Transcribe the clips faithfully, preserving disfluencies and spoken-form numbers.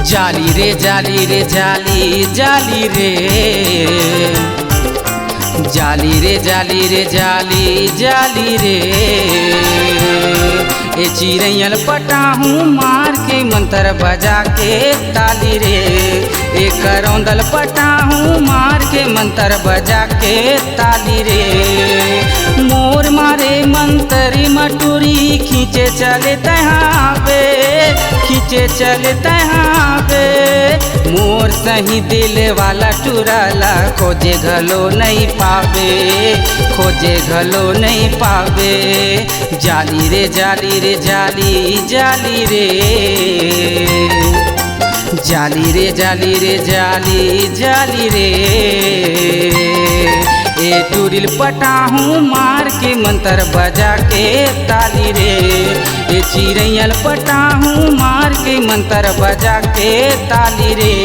जाली रे जाली रे जाली, जाली रे। जाली रे जाली रे जाली, जाली रे। ए चिरैयल पटाहूँ मार के मंतर बजा के ताली रे। ए करौंदल पटाहूँ मार के मंतर बजा के ताली रे। मोर मारे मंतरी म टूरी खींचे चले तहाँ पे, खींचे चले तहाँ पे। मोर सही दिल वाला टूरा ला खोजे घलो नहीं पाबे, खोजे घलो नहीं पाबे। जाली रे जाली रे जाली, जाली रे। जाली रे जाली रे जाली, जाली रे। ए टूरिल पटाहूँ मार के मंतर बजा के ताली रे। ए चिरैयल पटाहूँ मार के मंतर बजा के ताली रे।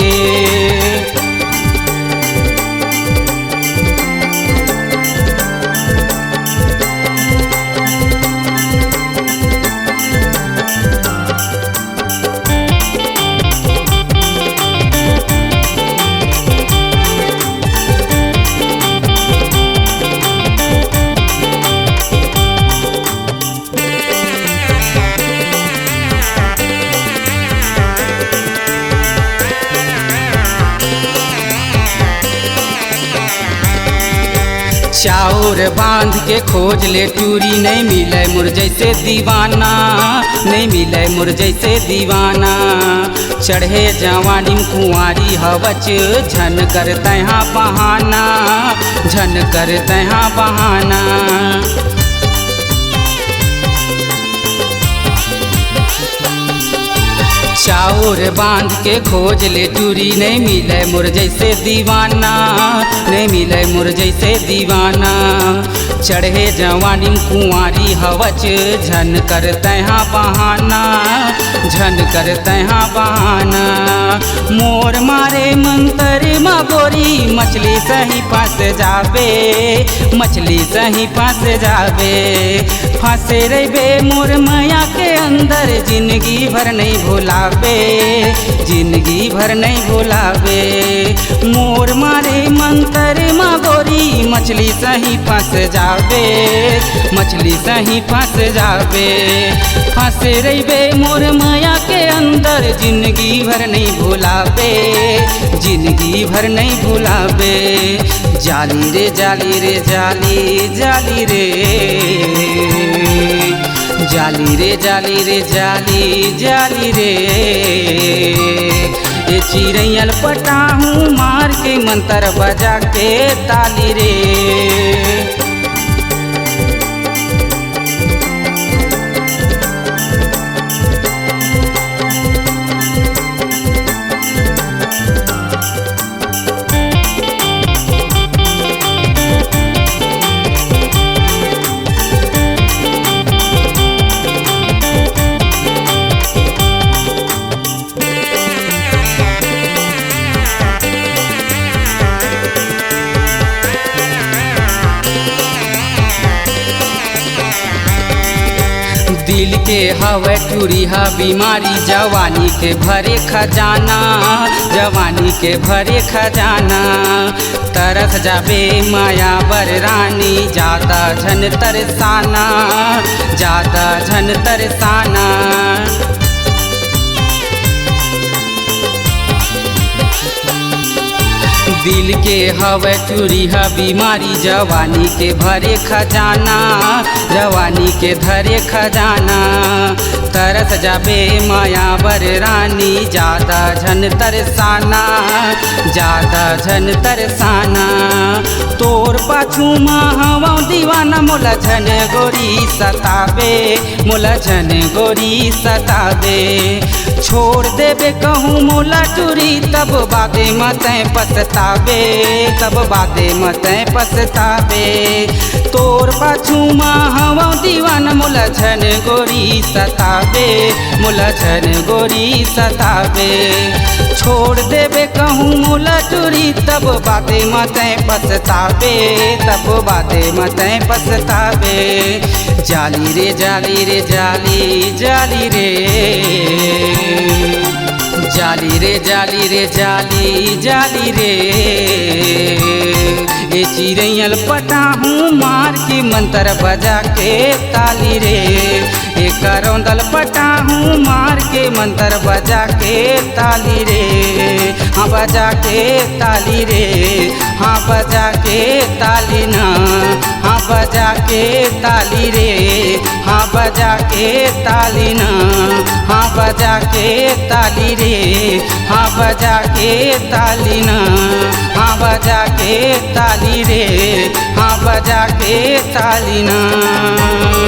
चाउर बांध के खोज ले टूरी, नहीं मिले मोर जैसे दीवाना, नहीं मिले मोर जैसे दीवाना। चढ़े जवानी म कुंवारी हवच, झन कर तैहा बहाना, झन कर तैहा बहाना। चाउर बांध के खोज ले टूरी, नहीं मिले मोर जैसे दीवाना, नहीं मिले मोर जैसे दीवाना। चढ़े जवानी म कुंवारी हवच, झन कर तैहा बहाना, झन कर तैहा बहाना। मोर मारे मंतर म गोरी मछली सही फंस जाबे, मछली सही फंस जाबे। फंसे रहिबे मोर मया के अंदर, जिंदगी भर नहीं भुलाबे, जिंदगी भर नहीं भुलाबे। मोर मारे मंतर म गोरी मछली सही फंस जाबे, मछली सही फंस जाबे। फंसे रहिबे मोर मया के अंदर, जिंदगी भर नहीं भुलाबे, जिंदगी भर नहीं भुलाबे। जाली रे जाली रे जाली, जाली रे। जाली रे जाली रे जाली, जाली रे। ए चिरैयल पटाहूँ मार के मंतर बजा के ताली रे। दिल के हवै टूरी हा बीमारी, जवानी के भरे खजाना, जवानी के भरे खजाना। तरस जाबे मया बर रानी, जादा झन तरसाना, जादा झन तरसाना। दिल के हवै टूरी हा बीमारी, जवानी के भरे खजाना, जवानी के धरे खजाना। तरस जाबे मया बर रानी, जादा झन तरसाना, जादा झन तरसाना। तोर पाछू म हवं दीवाना, मोला झन गोरी सताबे, मोला झन गोरी सताबे। छोड़ देबे कहूँ मोला टूरी, तब बादे म तैं पछताबे, तब बादे म तैं पछताबे। तोर पाछू म हवं दीवाना, मोला झन गोरी सताबे, मोला झन गोरी सताबे। छोड़ देबे कहूँ मोला टूरी, तब बादे म तैं पछताबे, तब बादे म तैं पछताबे। जाली रे जाली रे जाली, जाली रे। जाली रे जाली रे जाली जाली रे, ए चिरैयल पटाहूँ मार के मंतर बजा के ताली रे। ए करौंदल पटाहूँ मार के मंतर बजा के ताली रे। हाँ बजा के ताली रे, हाँ बजा के ताली ना, हाँ बजा के ताली रे, हाँ बजा के ताली ना, हाँ बजा के ताली रे, हाँ बजा के ताली ना, हाँ बजा के ताली रे, हाँ बजा के ताली ना।